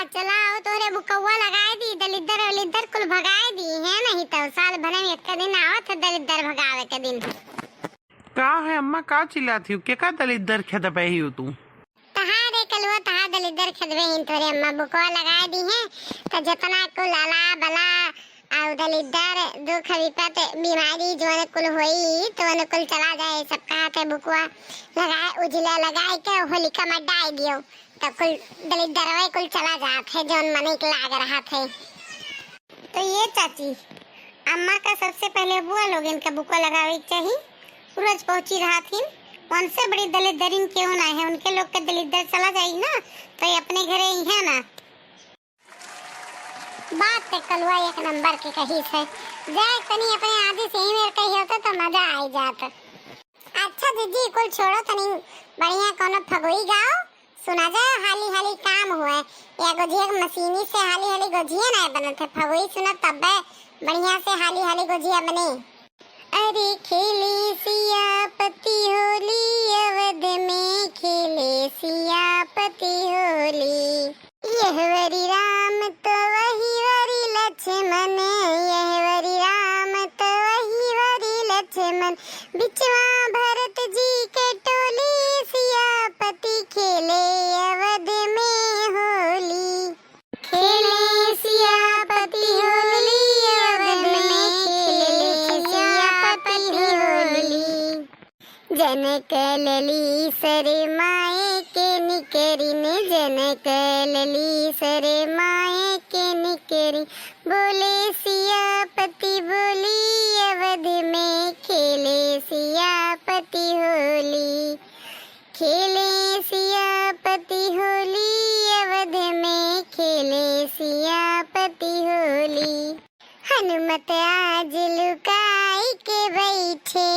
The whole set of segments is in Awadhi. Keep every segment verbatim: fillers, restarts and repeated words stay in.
चला आओ, तोहरे बुकवा लगाए दी, दलिद्दर वलिद्दर कुल भगाए दी है, नहीं तो साल भर में एक दिन आवत है दलिद्दर भगावे के दिन। का है अम्मा, का चिल्लात हिउ? केका दलिद्दर खेदबे हिउ तू? तहारे कलुआ, तहार दलिद्दर खेदबे हिन तोहरे अम्मा, बुकवा लगाए दी है, तो जतना कुल अला बला अउ दलिद्दर दुख विपत बीमारी जौन कुल होई, तौन कुल चला जाए, सब कहत है बुकवा लगाए, उजिला लगाए के होलिका में डाल दियो, तब कुल दलिद्दरवे कुल चला जात है, जौन मने के लाग रहत है। तो ये चाची, अम्मा का सबसे पहले बुआ लोगन का बुकवा लगावे के चाही, रोज पहुँची रहत हिन, उनसे बड़ी दलिद्दरिन केहू ना है, उनके लोग के दलिद्दर चला जाई ना, तो ये अपने घरे ही है ना। बात ते कलुआ एक नंबर के कहिस है। जाए तनी अपने आदि से ही मेर कही होता तो मजा आई जात। अच्छा जीजी, कुल छोड़ो तनी, बढ़िया कोनो फगुई गाओ, सुना जाए, हाली हाली काम हुए। या गोझिया के मशीनी से हाली हाली गोझिया ना बनत है, फगुई सुना तब्बे बढ़िया से हाली हाली गोझिया बने। अरे खेले सियापति होली अवध में, खेले सियापति होली। यह वरी राम तो वही वरी लक्ष्मण, यह वरी राम तो वही वरी लक्ष्मण, बिचवा भरत जी के टोली, सियापति खेले अवध में होली। खेले सियापति होली अवध में, खेले सियापति होली। जनक लली सर माए के निकरिन, जनक लली सर माए के निकरिन, बोले सियापति बोली अवध में, खेले सियापति होली। खेले सियापति होली अवध में, खेले सियापति होली। हनुमत आज लुकाई के बैठे,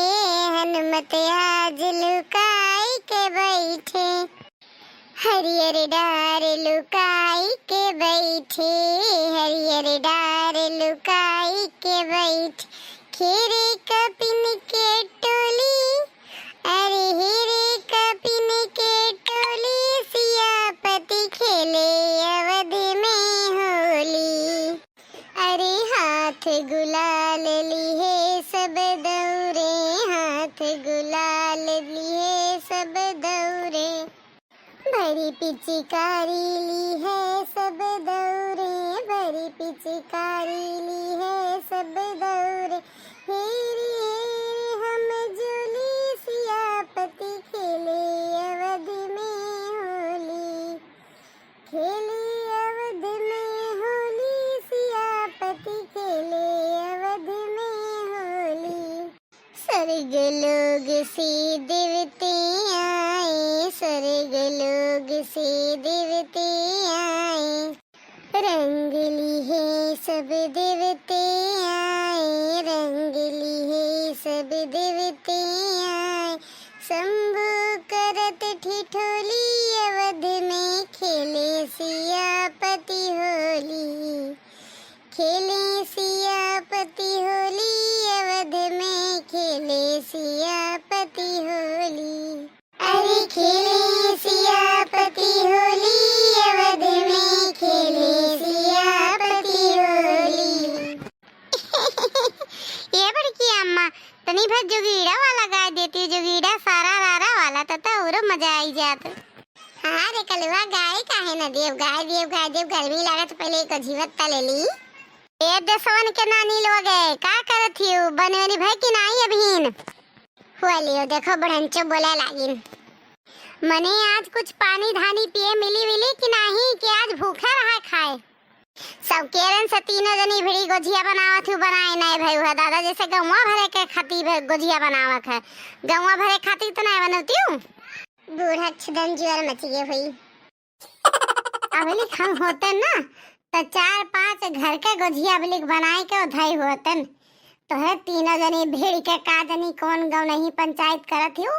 हनुमत आज लुकाई के बैठे, हरियर डार लुकाई के बैठे, हरियर डार लुकाई के बैठे, खेरे कपिन के टोली, अरे हेरे कपिन के टोली, सियापति खेले अवध में होली। अरे हाथ गुलाल लिहे सब दौरे, हाथ गुलाल लिहे सब दौरे, भरी पिचकारी लिहे सब दौरे, भरी पिचकारी लिहे सब दौरे, हेरी हेरी हम झूली, सियापति खेले अवध में होली। खेले अवध में होली, सियापति खेले अवध में होली। स्वर्ग लोग से देवते आए, स्वर्ग लोग से देवते आए, रंग लिहे सब देवते आए, रंग लिहे सब देवते आए, शंभु करत ठिठोली अवध में, खेले सियापति होली। खेले सियापति होली अवध में, खेले सियापति होली। अरे खेले सियापति होली अवध में, खेले सियापति होली। ए बड़की अम्मा, तनी भर जोगीड़ा वाला गाय देती, जोगीड़ा सारा रारा वाला, त, त औरो मजा आई जात। हाँ रे कलुआ, गाय काहे न देब, गाय देब, गाय देब, गर्मी लागत, पहले एक जीवत त ले ली। ए देसवन के नानी लोगे, का करत हिउ? बने बनी भय कि नाई अभिन? हुआ लियो, देखो बुढ़ंचो बोले लागिन। मने आज कुछ पानी धानी पिए मिली विली कि नाही, कि आज भूखे रहा खाए? सब केरन से तीनों जनी भिड़ी गोझिया बनावत हूँ, बनाए नाय भई हुआ दादा, जैसे गौवा भरे के खातिर भ-, गोझिया बनावत है, गौवा भरे खातिर तो नाय बनौती हूँ। बूढ़ा छदन जुआर मची गए हुई। अबलिक हम होतन ना, त चार पाँच घर के गोझिया अबलिक बनाए के उधाई होतन। तोहे तीनों जनी भिड़ के का जनी कौन गौनही पंचायत करत हिउ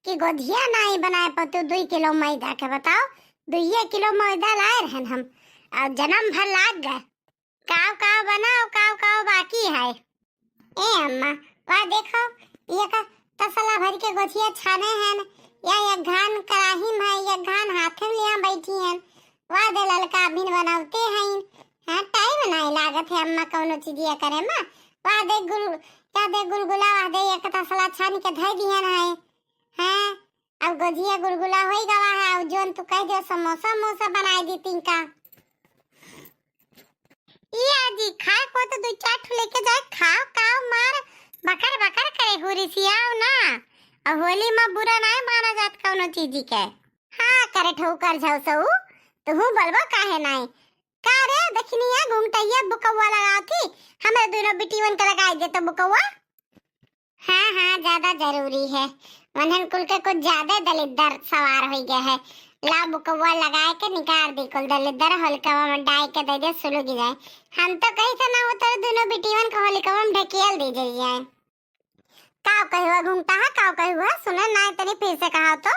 कि गोझिया नाई बनाए पतू दुई किलो मैदा के। बताओ, दुइये किलो मैदा लाए रहन हम, और जन्म भर लाग गए। काव काव बनाओ, काव काव बाकी है। ए अम्मा, वाह देखो, ये का तसला भर के गोझिया छाने हैं, या एक घान कड़ाही में है, एक घान हाथे में लिया बैठी हैं। वाह दे ललका अभिन बनौते हईन। हाँ, टाइम नाई लागत है अम्मा कौनो चीजिया करे मा। वाह दे गुल, वाह दे गुलगुला, वाह दे एक तसला छान के धई दिहन है। हाँ, अब गोजिया गुलगुला होई गवा है, अब जोन तू कह दे समोसा मोसा बनाई दी तिनका। ई आजी, खाए को तो दू चार ठो लेके जाए, खाओ, काओ, मार, बकर बकर करे, हुरिसियाओ ना। और होली मा बुरा नाय माना जात कौनो चीजी के। हाँ, करे ठोकर झौसऊ, तुहू बोलबो काहे नाय? का रे, दखिनिया घुंघटैया बुकौआ लगावत ही, हमरे दुनो बिटिवन के लगाई दे तो बुकौआ। हाँ, हाँ, ज्यादा जरूरी है। मनहन कुल के कुछ ज्यादा दलिद्दर सवार होई गया है। ला बुकौआ लगाए के निकाल दी कुल दलिद्दर, होलिकवा में डाई के दे दे सुलुग जाए। हम तो कही था ना, वो तोरे दुनो बिटिवन के होलिकवा में ढकेल दी जाए। काव कही हुआ घुंघटा है, काव कही हुआ? सुने ना, तनी फिर से कहा तो।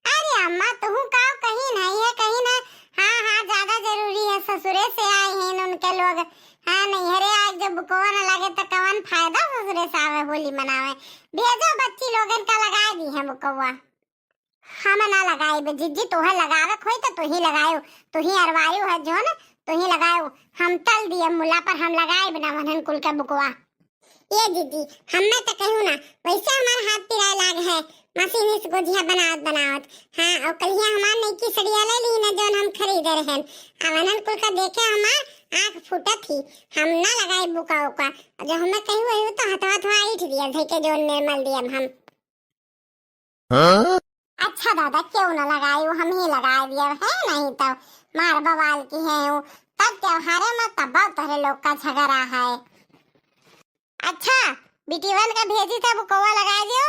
अरे अम्मा, तुहू काव कही नहीं है, कही ना। हाँ, हाँ, ज्यादा जरूरी है, ससुरे से आए हैं उनके लोग। हाँ, नैहरे आए जो बुकवा न लगे तो कवन फायदा ससुरे से आवे होली मनावे। भेजो बच्ची लोगन का, लगाए दी है बुकवा। हम ना लगाए बे जिज्जी, तोहे लगावे खोई तो तू ही लगायो, तू ही अरवायो है जो न, तू ही लगायो। हम तल दिए मुला पर, हम लगाए बिना मनहन कुल के बुकवा। ए दीदी, हम्मे त कहू ना, वैसे हमार हाथ पिराए लाग है, मशीन से गोजिया बनावत बनावत। हाँ, और कलिया हमार नईकी सड़िया ले ली ना, जौन हम खरीदे रहन। अब अनन कुल का देखे हमार आँख फूटत ही, हम ना लगाई बुका उका। और जो हमें कहू वही तो हथवा थवा ईठ दिया, धई के जोन में मल दिया हम। हाँ? अच्छा दादा, क्यों ना लगाई, वो हम ही लगाए दिया है, नहीं तो मार बवाल की है वो। तब त्योहारे में तब तोहरे लोग का झगड़ा है। अच्छा, बिटिवन का भेजी था बुकौआ लगाए दियो।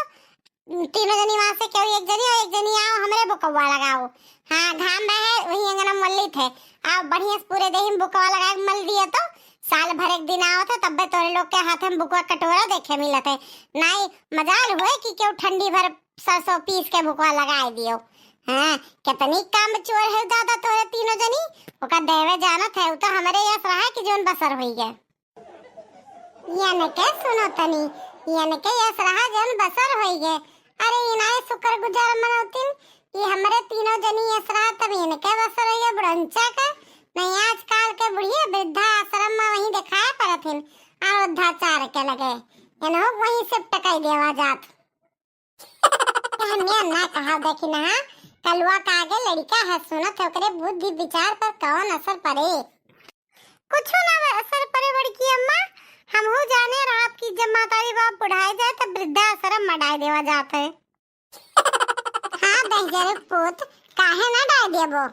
तीनों जनी वहाँ से क्यों एक जनी और एक जनी आओ, हमरे बुकौआ लगाओ। हाँ, घाम रहे, वही अंगना में मल्ली थे। आओ, बढ़िया से पूरे देही में बुकौआ लगाए के मल दिए तो साल भर एक दिन आओ थे, तब्बे तोरे लोग के हाथ में बुकवा कटोरा देखे मिलत है। नाई मजाल हुए कि क्यों ठंडी भर सरसों पीस के बुकवा लगाए दियो। हाँ, कितनी काम चोर है दादा तोरे तीनों जनी। ओका देवे जानत है, उ तो हमरे यस रहा कि जोन बसर होई गए। यनके सुनो तनी, यनके यस रहा जन बसर होई गे। अरे इनाए शुक्रगुजार मनौतिन, ई हमरे तीनों जनी यस रहा तब इनके बसर होई गे बुढ़ंचा के। नहीं आजकल के बुढ़िया वृद्धा आश्रम में वहीं दिखाए पड़त हिन, अयोध्याचार के लगे। इनहू वहीं शिफ्ट कई देवा जात। हम ये ना कहा देखी ना, कलुआ का आगे लड़का है, सुनत है, ओकरे बुद्धि विचार पर कौन असर पड़े? कुछ ना असर पड़े बड़की अम्मा, हमहू जाने रहा कि जब मातारी बाप बुढ़ाए जाए तब वृद्धाश्रम में डाल देवा जात है। हाँ दहिजर पूत, काहे ना डाल देबो?